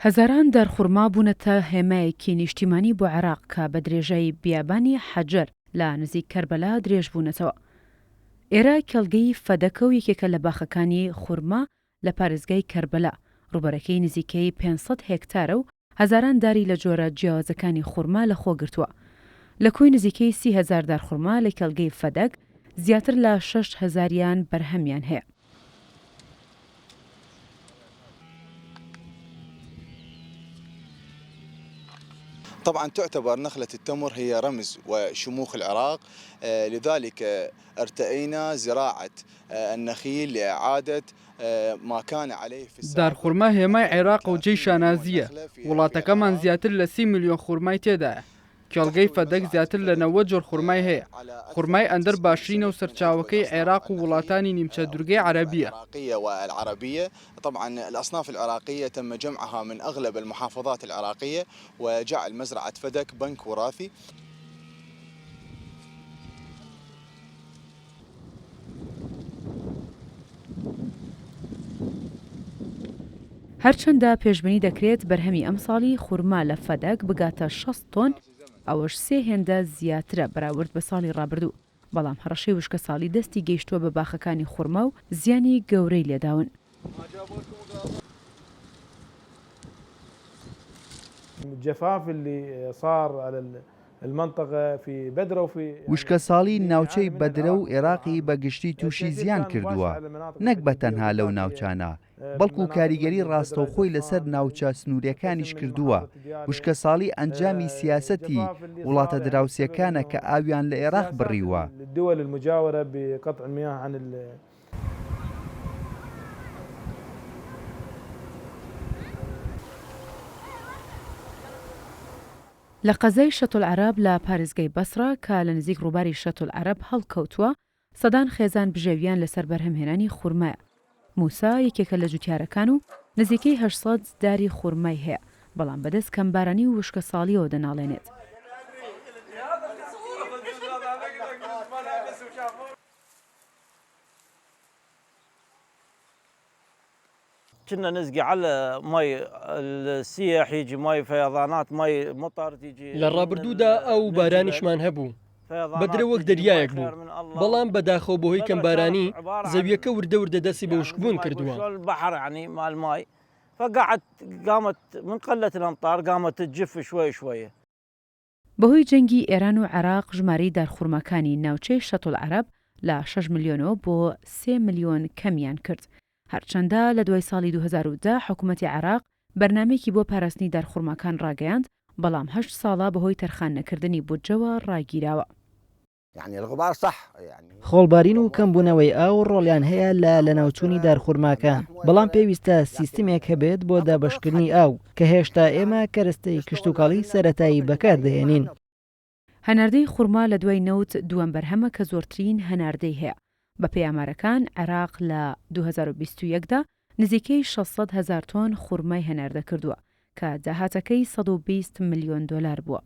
هەزاران دارخورما بوونەتە هێمایەکی نیشتیمانی بۆ عێراق کە بە درێژایی بیابانی حەجەر لە نزیک کەربەلا درێژبوونەتەوە. ئێرە کێڵگەی فەدەکە و یەکێکە لە باخەکانی خورما لە پارێزگای کەربەلا، ڕووبەرەکەی نزیکەی 500 هێکتارە و هەزاران داری لە جۆرە جیاوازەکانی خورما لەخۆگرتووە. لە کۆی نزیکەی 30 هەزار دارخورما لە کێڵگەی فەدەک، زیاتر لە شەش هەزاریان بەرهەمیان هەیە. طبعا تعتبر نخلة التمر هي رمز وشموخ العراق لذلك ارتأينا زراعة النخيل لإعادة ما كان عليه في السابق دارخورما هێمای عێراقە و جێی شانازییە، وڵاتەکەمان زیاتر لە 30 ملیۆن خورمای تێدایە. کێڵگەی فەدەک زیاتر لە 90 جۆر خورمای هەیە، خورمای ئەندەر باشترینە و سەرچاوەکەی عێراق و وڵاتانی نیمچە دورگەی عەرەبییە. هەرچەندە پێشبینی دەکرێت بەرهەمی ئەمساڵی خورما لە فەدەک بگاتە 60 تۆن، ئەوەش سێ هێندە زیاترە بەراورد بە ساڵی ڕابردوو، بەڵام هەڕەشەی وشکەساڵی دەستی گەیشتووە بە باخەکانی خورما و زیانی گەورەی لێداون. وشکەساڵی ناوچەی بەدرە و عێراقی بە گشتی تووشی زیان کردووە، نەک بە تەنها لەو ناوچانە، بەڵکو کاریگەری ڕاستەوخۆی لەسەر ناوچە سنوورییەکانیش کردووە، وشکەساڵی ئەنجامی سیاسەتی وڵاتە دراوسێکانە کە ئاویان لە عێراق بڕیوە. لە قەزای شەتولعەرەب لە پارێزگای بەسڕە کە لە نزیک ڕووباری شەتولعەرەب هەڵکەوتووە، سەدان خێزان بژێوییان لەسەر بەرهەمهێنانی خورمایە. موسا یەکێکە لە جوتیارەکان و نزیکەی 800 داری خورمای هەیە، بەڵام بەدەست کەمبارانی و وشکەساڵییەوە دەناڵێنێت. كنا نسقي على مي السيح يجي مي فيضانات مي مطر تيجي لە ڕابردوودا ئاو و بارانیشمان هەبوو، بەدرە وەک دەریایەک بوو، بەڵام بەداخەوە بەهۆی کەمبارانی، زەوییەکە وردە وردە دەستی بە وشکبوون کردووە. بەهۆی جەنگی ئێران و عێراق ژمارەی دارخورماکانی ناوچەی شەتولعەرەب لە شەش ملیۆنەوە بۆ سێ ملیۆن کەمیان کرد. هەرچەندە لە دوای ساڵی 2010 حکومەتی عێراق بەرنامەیەکی بۆ پاراستنی دارخورماکان ڕاگەیاند، بەڵام هەشت ساڵە بەهۆی تەرخان نەکردنی بودجەوە ڕاگیراوە. خۆڵبارین و کەمبوونەوەی ئاو ڕۆڵیان هەیە لە لەناوچوونی دارخورماکان، بەڵام پێویستە سیستمێک هەبێت بۆ دابەشکردنی ئاو، کە هێشتا ئێمە کەرەستەی کشتوکاڵی سەرەتایی بەکاردەهێنین. هەناردەی خورما لە دوای نەوت دووەم بەرهەمە کە زۆرترین هەناردەی هەیە. بەپێی ئامارەکان، عێراق لە 2021 دا نزیکەی 600 هەزار تۆن خورمای هەناردە کردووە، کە داهاتەکەی 120 ملیۆن دۆلار بووە.